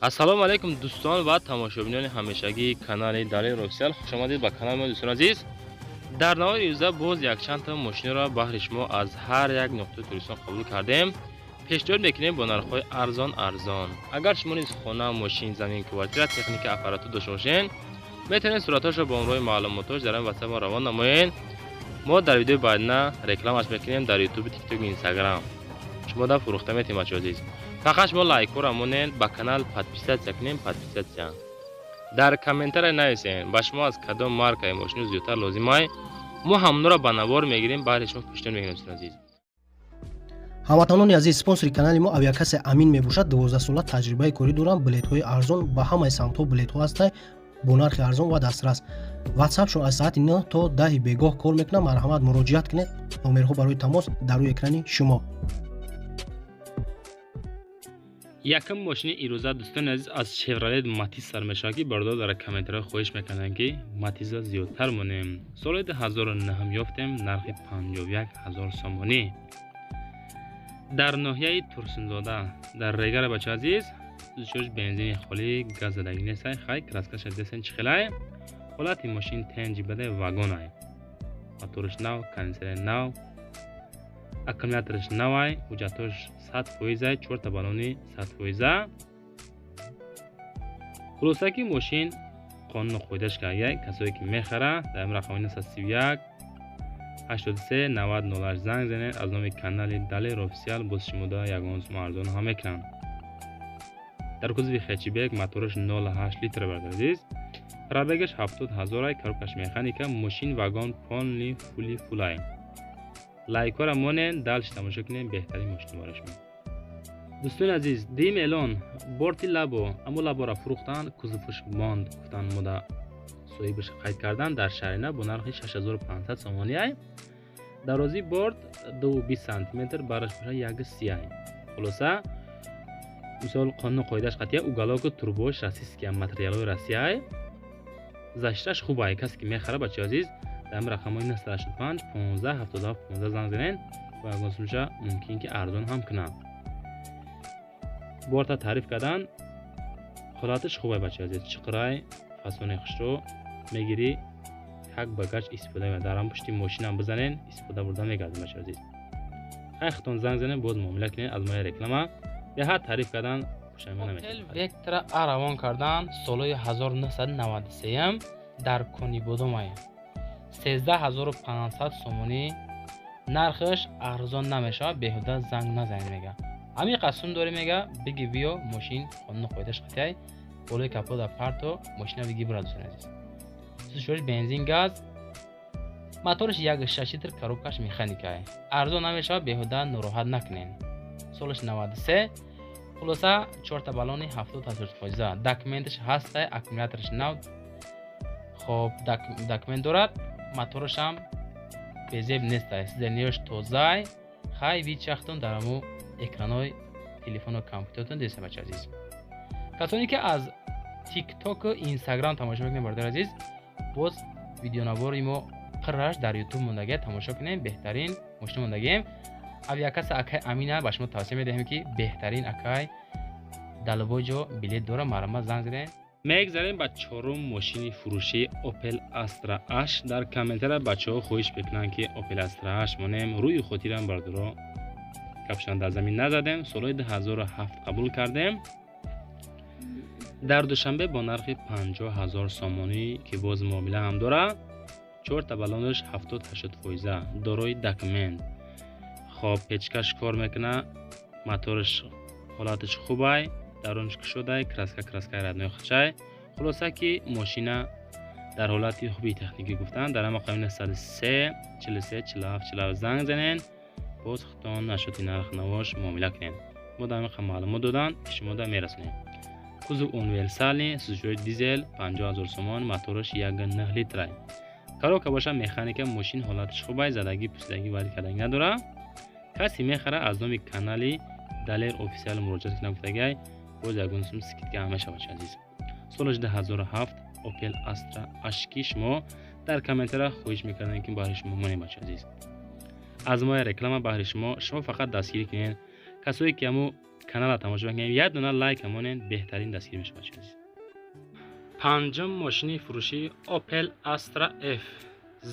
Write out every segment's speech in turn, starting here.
Ассалому алайкум дӯстон ва тамошобинони ҳамешагии канали Далер Офисиал. Хуш омадед ба канали мо, дӯстони азиз. Дар навори имрӯза боз якчанд та мошинро баҳри шумо аз ҳар як нуқтаи Тоҷикистон қабул кардем. Пешниҳод мекунем бо нархҳои арзон арзон. Агар шумо низ хона, мошин, замин, квартира, техника, аппаратура дошта бошед, метавонед суратҳошро бо ҳамроҳи маълумотош дар ин WhatsApp мо равон намоед. Мо дар видеои баъдина рекламаш мекунем дар YouTube, TikTok, Instagram. Шумо да фурӯхта метавонед, бачаҳо азиз. Фақат шумо лайкҳоро монед, ба канал подписаться кунем, подписаться. Дар комментария нависен, ба шумо аз кадом маркаи мошину зиёдтар лозимай, мо ҳамонро ба навор мегирем, баҳри шумо пешниҳод мекунем, дӯстони азиз. Ҳамватанони азиз, спонсори канали мо авиакасса Амин мебошад. 12 сола таҷрибаи корӣ дорам. Билетҳои арзон, ба ҳамаи самтҳо билетҳо ҳастай бо нархи арзон ва дастрас. Ватсапшон аз соати 9 то 10 бегоҳ кор мекунад. Марҳамат, муроҷиат кунед. Номерҳо барои тамос дар рӯи экрани шумо. Якум мошини ирӯза, дӯстони азиз, аз Chevrolet Matiz сар мешавад, ки бародар дар комментариҳо хоҳиш мекарданд, ки Матиза зиёдтар монем. Соли 2009 ёфтем, нархи 51 ҳазор сомонӣ. Дар ноҳияи Турсунзода, дар Регара, бача азиз, сӯзишош бензини холӣ, газ задагӣ нестай, хай краскаша десен чӣ хелай. Ҳолати мошин тенҷи бадай, вагонай. Мотораш нав, кондитсионер нав, аккумулятораш навай, ҳуҷҷатош 100%, чорта баллони 100%. Хулоса ки мошин қонуну қоидаш кардагай. Касое ки мехара, дар ин рақами 931 83 90 08 занг занед. Аз номи канали Далер Офисиал боз шумода ягон сум арзон ҳам мекунанд. Дар кузови хэтчбек, мотораш 0,8 литр, бародар азиз. Пробегаш 70 ҳазорай, коробкаш механика, мошин вагон, полный фули фулай. Лайкҳоро монен, дальше тамошо кунем беҳтарин мошини барои шумо. Дӯстони азиз, дуюм эълон борти Лабо, аммо Лабора фурӯхтанд, кузоваш монд, гуфтанд мода соҳибаш қайд кардан дар шаҳрина бо нархи 6500 сомонӣ ай. Дарозии борт 2,20 сантиметр, бараш боша 1,30 ай. Хулоса, мисол қонуну қоидааш қатъия, уголоку трубош российский, материалҳои Россия ай. Защиташ хуб ай. Касе ки мехара, бачаи азиз, дар ин рақамҳои 985 15 77 15 занг занед ва ягон сумша мумкин ки арзон ҳам кунанд. Борта таъриф кардан, ҳолаташ хуб ай, бачаи азиз, чиқирай, фасони хушро мегирӣ, как багаж истифода мебарад. Дар ҳам пушти мошинам бизанен, истифода бурда мегардем, бачаи азиз. Хай, худтон занг занед, боз муомила кунед. Аз мои реклама беҳад таъриф кардан, пушаймон намешавед. Вектра А равон кардан, солҳои 1993, дар Конибодомай, 13 500 сомонӣ нархаш, арзон намешавад, беҳуда занг назанед, мега. Ҳамин қасум дорӣ, мега, биги биё, мошин қонуну қоидаш қатъияй, болои капода парто, мошина биги бира, дӯстони азиз. Сӯзишвориш бензин, газ, мотораш 1,6 литр, коробкаш механикай. Арзон намешавад, беҳуда нороҳат накунед. Солаш 93. Хулоса, чорта баллони 70-80%, документаш ҳастай, аккумулятораш нав, хоб, документ дорад, моторашам безеб нестай, сиденияш тозай. Хай, вичахтон дар ҳаму экранои телефону компютертон деса, бача азиз. Касоне ки аз Тиктоку Инстаграм тамошо мекунед, бародари азиз, боз видеонавори мо пирраш дар Ютуб мондагия, тамошо кунем. Беҳтарин мошина мондагием. Авиакасса акай Амина ба шумо тавсия медиҳем, ки беҳтарин акай далбой ҷо билет дора, марҳамат, занг занед. Мегзарем ба чорум мошини фурӯшӣ, Opel Astra H. Дар комментария бачаҳо хоҳиш мекунанд, ки Opel Astra H монем. Рӯи хотирам, бардоро, капшан дар замин назадем. Солҳои 2007 қабул кардем дар Душанбе бо нархи 50 ҳазор сомонӣ, ки боз муомила ҳам дорад. Чорта баллонаш 70-80%, дорои документ. Хоб, печкаш кор мекунад, мотораш ҳолаташ хубай, дарунаш кушодай, краска краскаи родной хачай. Хулоса ки мошина дар ҳолати хуби техникӣ гуфтанд. Дар ҳама қамина 103 43 47 47 занг занен, боз худтон нашоти нарх навош муомила кунед. Мо дар ҳамин маълумот додан, ки шумо да мерасонем. Кузов универсальный, сӯзишвории дизел, 50 ҳазор сомон, мотораш 1,9 литрай, коробка боша механика. Мошин ҳолаташ хубай, задагӣ, пусидагӣ, варид кардагӣ надорад. Касе мехара, аз номи канали Далер Офисиал муроҷиат кунад, гуфтагай, боз ягон сум скидка ҳам мешавад, азиз. Соли 2007 Opel Astra H, ки шумо дар комментария хоҳиш мекардем, ки баҳри шумо монем, бача азиз. Аз мои реклама баҳри шумо, шумо фақат дастгирӣ кунед. Касое ки ҳаму Канала тамошо мекунем, як дона лайк монен, беҳтарин дастгирӣ мешавад, бачаҳои азиз. Панҷум мошини фурӯшӣ Opel Astra F.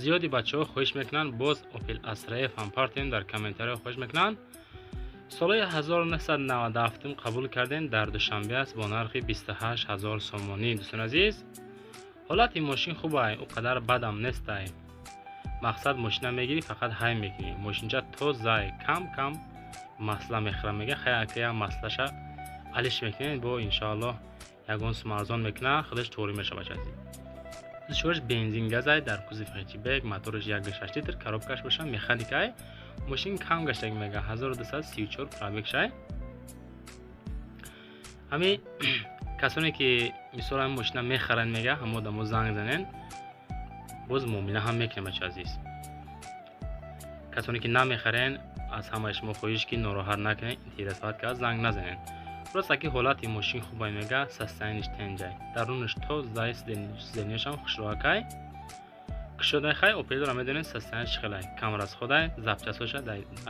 Зиёди бачаҳо хоҳиш мекунанд, боз Opel Astra F ҳам партем, дар комментариҳо хоҳиш мекунанд. Солҳои 1997 қабул кардем, дар Душанбе аст бо нархи 28 000 сомонӣ. Дӯстони азиз, ҳолати мошин хубай, ӯ қадар бадам нестай. Мақсад, мошина мегирӣ, фақат ҳай мекунӣ. Мошинча тозай, кам кам масла мехӯра, мега хай акая маслаша алиш мекунем, бо иншоаллоҳ ягон сум арзон мекуна, худаш туғрӣ мешава, бача азиз. Шурш бензин газай, дар кузов хэтчбек, мотораш 1,6 литр, коробкаш боша механикай. Мошин кам гаштаг, мега 1234 пробег шай. Ҳами касоне ки мисол ҳами мошина мехаранд, мега ҳамо одамо занг занен, боз муомила ҳам мекунем, бача азиз. Касоне ки намехарен, аз ҳамаи шумо хоҳиш ки нороҳат накунед, интересовать кард, занг назанен. Просто ки ҳолати мошин хубай, мега состояниш тенҷай, дарунаш тозай, сиденияшам хушроакай, кушодай. Хай, Опелро медонед, состояниш чӣ хелай, кам расходай, запчастҳоша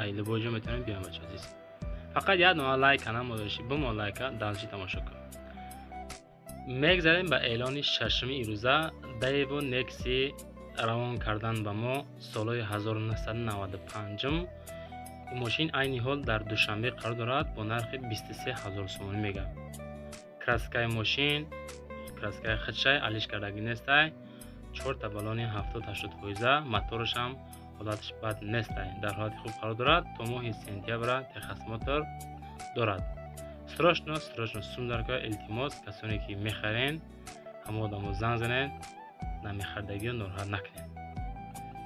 ай любой ҷо метавонед биёем, бача азиз. Фақат як дона лайка намодоши, бумо лайка, дальше тамошо кун. Мегзарем ба эълони шашуми ирӯза. Daewoo Nexia равон кардан ба мо, солҳои 1995. Мошин айни ҳол дар Душанбе қарор дорад, бо нархи 23 000 сомонӣ мегӯяд. Краскаи мошин краскаи худшай, алиш кардагӣ нестай, чорта баллони 70-80 фоиза, моторашам ҳолаташ бад нестай, дар ҳолати хуб қарор дорад, то моҳи сентябра техосмотр дорад. Срочно, срочно сум даркор, илтимос, касоне ки мехарен, ҳама одамо занг занед, намехардагиро нороҳат накунед.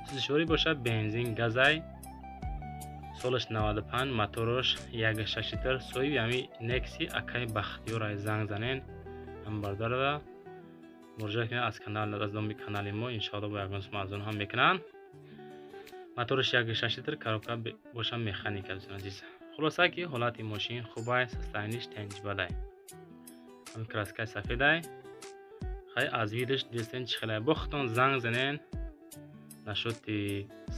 Сӯзишворӣ бошад бензин газай, солаш 95, мотораш 1,6 литр. Соҳиби ҳами Нексия акаи Бахтиёр, ай занг занен, ҳам бародарада муроҷиат кунед аз канал, аз номи канали мо, иншоалло бо ягон сум арзон ҳам мекунанд. Мотораш 1,6 литр, коробка боша механика. Дӯстони азиз, хулоса ки ҳолати мошин хубай, состояниш тенҷбадай, ҳами краскаи сафедай. Хай, аз видаш дидестен чӣ хелай, бо худтон занг занен, насчёти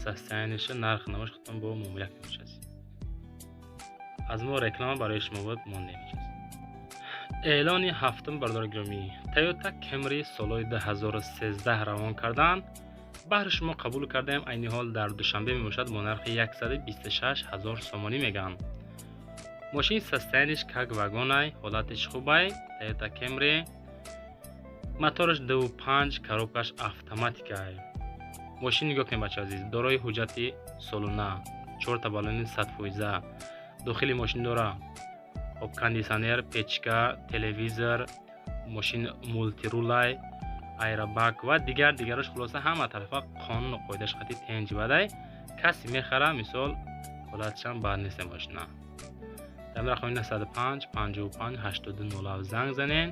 состояниша, нарх навош худтон бо муомила кунед. Аз мо реклама барои шумо буд, мондем. Эълони ҳафтум, бародари гиромӣ, Toyota Camry солҳои 2013 равон кардан, баҳри шумо қабул кардаем, айни ҳол дар Душанбе мебошад, бо нархи 126 000 сомонӣ мегӯянд. Мошин состояниш как вагонай, ҳолатиш хубай. Toyota Camry, мотораш 2,5, коробкаш автоматикай. Мошин нигоҳ кунед, бача азиз, дорои ҳуҷҷати солона, чорта баллони 100%. Дохили мошин дора об, кондитсионер, печка, телевизор, мошин мультирулай, аэробак ва дигар дигарош. Хулоса, ҳама тарафа қонуну қоидаш қати тенҷ бадай. Касе мехара, мисол, ҳолатшам бад нест мошина. Дар рақами 905 55 82 занг занен,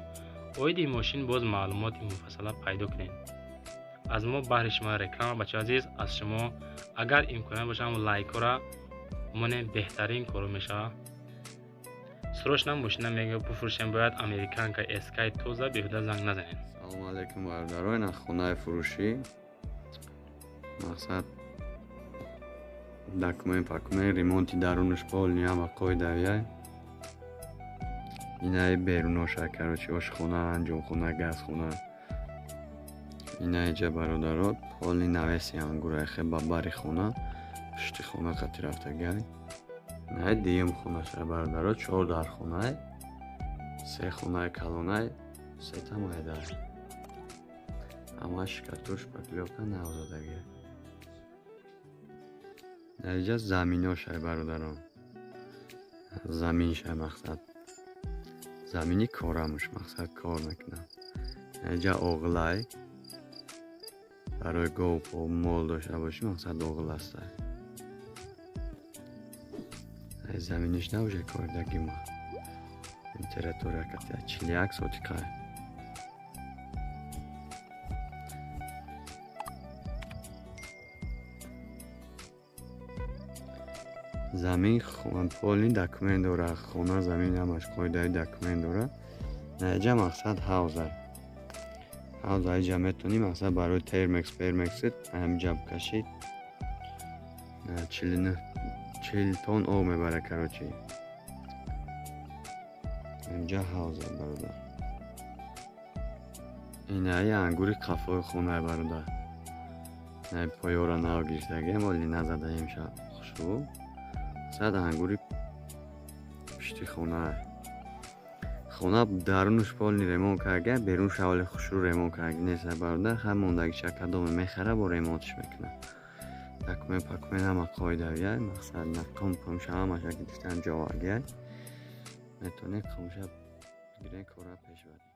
оиди мошин боз маълумоти муфассала пайдо кунед. Аз мо баҳри шумо реклама, бачаи азиз. Аз шумо агар имконият бошам, лайкҳоро монем, беҳтарин коро мешавад. Срочно мошина мега буфурӯшем, бояд американка эскай тоза, беҳуда занг назанед. Салому алайкум, бародаро. Ина хонаи фурӯшӣ, мақсад, документ пакумент, ремонти дарунаш полный, ҳама қоидавияй. Инаи беруноша, короче, ошхона, анҷомхона, газхона. Инаиҷа, бародаро, полный навеси ангурайхе ба бари хона, пушти хона қати рафтагай. Инаи дуюм хонаша, бародаро, чор дархонай, се хонаи калонай, сета майда, ҳамаш штукатур, шпаклёвка, навзадагӣ. Дар заминошай, бародарон, заминшай, мақсад, замини корамуш, мақсад, кор мекунам. Инҷа оғилай, барои гов, мол дошта бошӣ, мақсад, оғил астай. Заминиш набоша, кордагима территория кати 41 сотикай. Замин полный документ дора, хона, замин ҳамаш қоидаи документ дора. Наиҷа, мақсад, ҳавза, ҳавза. Иҷа метавонӣ, мақсад, барои термекс пермексит ҳамиҷа бикашид, 40 тон об мебара, короче. Инҷа ҳавза, бародар. Инаи ангури қафои хонаи, бародар. Инаи поёра нав гирифтагиам, оли назадаем ша хушрӯ. Сад ангури пишти хонаа. Хона дарунаш полный ремонт карга, берунаш аввали хушрӯ ремонт карга нест, бародар. Ҳар мондагиша кадоме мехара, бо ремонтш мекунад. Документ пакумент ҳама қоидавия, мақсад на қум пумша ҳамаша гирифтан ҷовагия. Метавонед қумша бигирен, кора пеш баред.